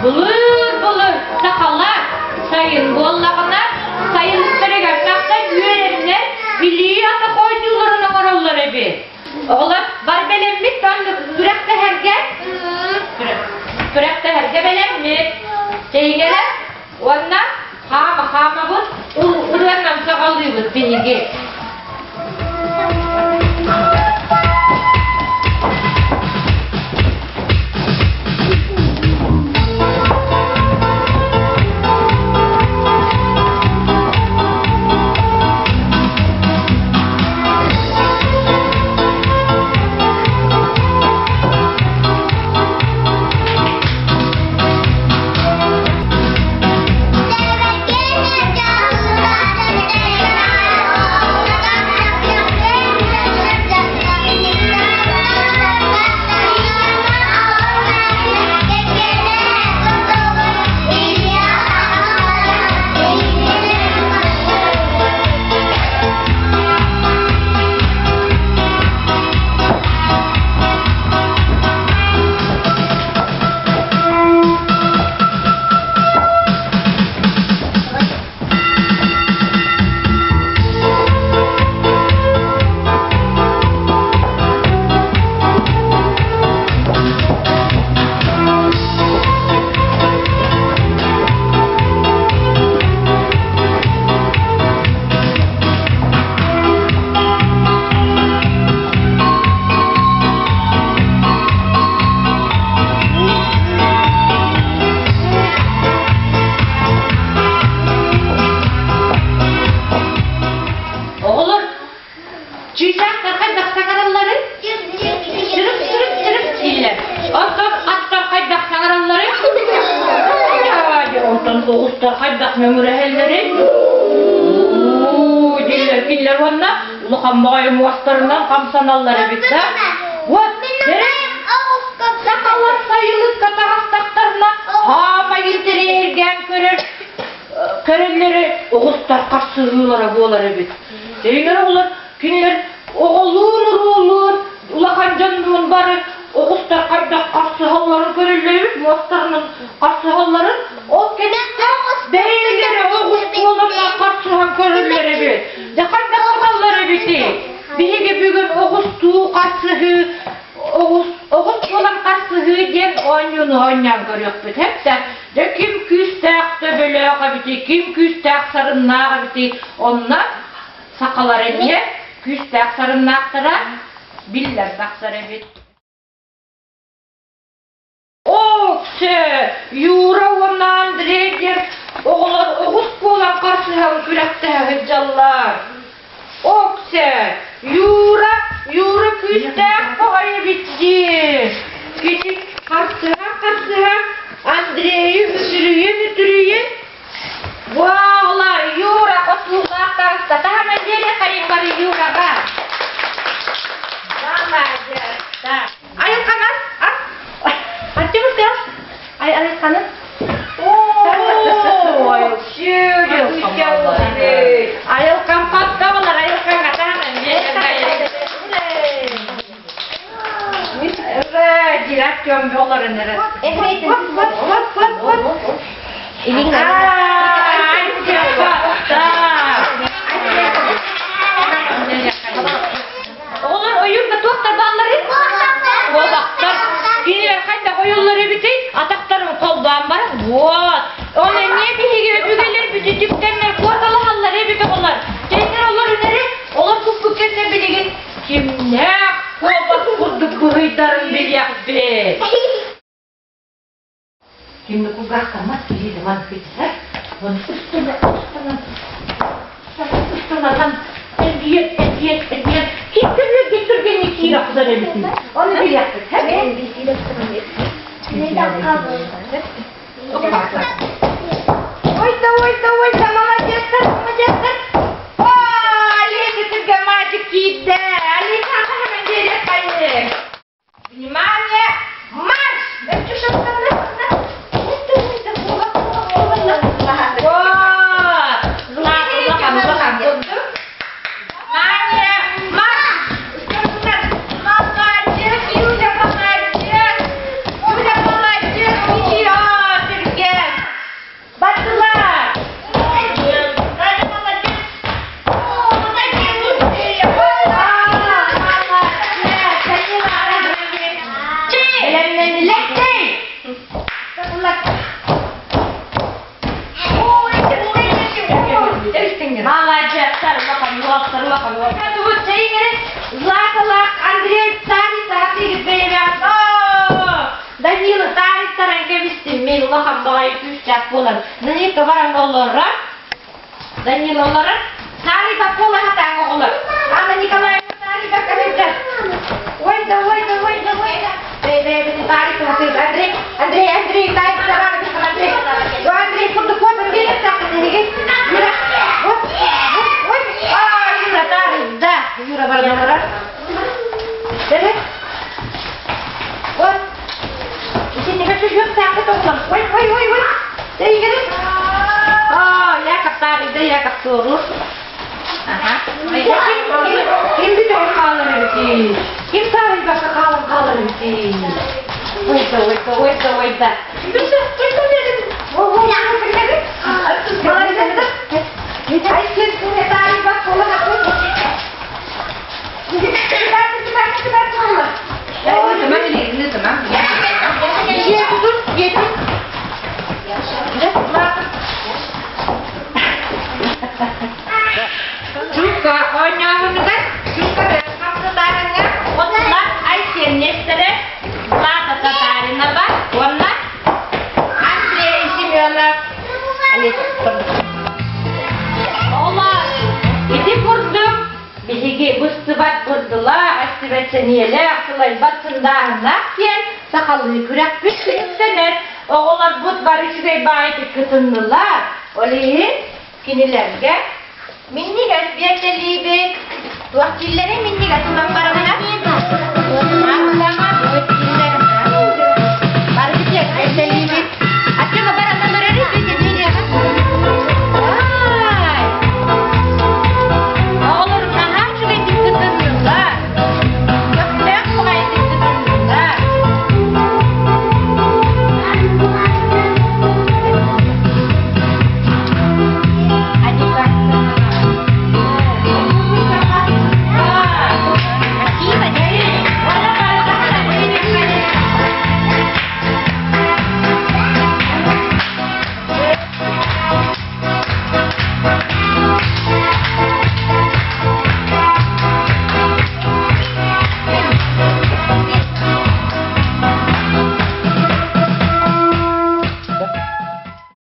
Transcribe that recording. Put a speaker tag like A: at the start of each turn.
A: Былыр-былыр сахалар сайын буоллаҕына сайылыктарыгар тахсан үөрэннэр илии-атах оонньууларын оҥороллор эбит. Оҕолор бар бэлэммит оннук күрэхтэһэргэ күрэхтэһэргэ бэлэммит. Чэйиҥэрэ уонна хаама хаамабыт ырыанан саҕалыыбыт биһиги. Оҕолор чыычаахтар хайдах саҥаралларын чырып чырып чырып дииллэр. Оттон аттар хайдах саҥаралларын онтон оҕустар хайдах мөҥүрэһэллэрин дииллэр кинилэр уонна улахан баҕайы муостарынан хамсаналлар эбит да. Вот сахалар сайылыкка таҕыстахтарына хаамай интэриэһиргээн көрөр көрөллөрө оҕустар харсыһыылара буолар эбит. Эйигэр оҕолор кинилэр оҕолуун уруулуун улахан дьоннуун бары оҕустар хайдах харсыһалларын көрөллөр эбит, муостарынан харсыһалларын ол кэнниттэн бэйэлэрэ оҕус буоланнар харсыһан көрөллөр эбит. Дьэ хайдах гыналлар эбитий? Биһиги бүгүн оҕустуу харсыһыы оҕус оҕус буолан харсыһыы диэн оонньууну оонньоон көрүөхпүт эптэ. Дьэ ким күүстээх төбөлөөх эбитий, ким күүстээх сарыннаах эбитий, онно сахалар эмиэ күүстээх сарыннаахтара биллэр тахсар эбит. Оксе, Юра уонна Андрей диэн оҕолор оҕус буолан харсыһан күрэхтэһэ сылдьаллар. Оксе, Юра, Юра күүстээх баҕайы эбит дии. Кити харсыһа-харсыһа Андрейы үтүрүйэн-үтүрүйэн Буолар, Юра хотуулаах таҕыста. Таһынан диэри бары Юраҕа. Молодец. Айылханас, ас. Аттыбыска. Ай айылханын. Ой, Айылхан хотто болар, айылханга таһынан Дирак көм боларын эрэ. Вот, вот, вот, вот, вот. Ай, Оҕолор ойуурга туохтар баалларый? Куобахтар. Кинилэр хайдах ойууллар эбитий? Атахтарын холбоон баран, вот. Ол эмиэ биһиги өбүгэлэр бүтүтүктэннэр куоталаһаллар эбит оҕолор. Кинилэр олор үнэри, олор куппут кэннэ билигин кимнээх куобах курдук быһыйдарын билиэхпит. Кимни кулгаахтаммат киһи ман кытта он устана устана устанатан эргийэн эргийэн эргийэн ким түргэн түргэнник киирэ охсор эбитин ону билиэхпит Ой да ой да ой да молодецтар молодецтар Алиса түргэн мальчик киирдэ Алиса хаһан биэриэххайын Внимание! Марш! Внимание! Марш! Молодец, Юля, молодец! Юля, молодец! Оонньоотубут чэйиҥ эрэ Златалаах Андрей Тарик таһатыгыт бэйэлээх Данила таарыйтаран кэбистим мин улахан баҕайы күүстээх буолан Данилка баран олорор Данила олорор Таарыйбат буола сатааҥ оҕолор Анна Николаевна таарыйбакка сылдьар Ой да ой да ой да ой да бэйэ-бэйэбитин таарыйса сатыыбыт Андрей Андрей Андрей таарыйса Андрей Андрей курдук куотан биэриэхтээххит эһиги Юра вот вот Юра таарыйда Юра баран олорор Бери Вот Итиннигэ сүһүөхтээххит оҕолор ой ой ой ой Тэйигири Аа Яков таарыйда Яков туору Аха. Ким бүтэн хаалар эбитий? Ким таарыйбакка хаалан хаалар эбитий? Ойда, ойда, ойда, ойда. Чука оонньооһунугар Чука хамсатаарыҥҥа отулар Айсен Злата Татаринова уонна Андрей Семенов. Оҕолоор, ити курдук биһиги быстыбат бырдылаах, эстибэт сэниэлээх, сылайбат сындааһыннаах диэн сахалыы күрэхпит түмүктэнэр. Оҕолорбут бары үчүгэй баайытык кытыннылар. Ол иһин кинилэргэ минньигэс биэртэлиибит. Туох дииллэрий минньигэс ылан бараннар?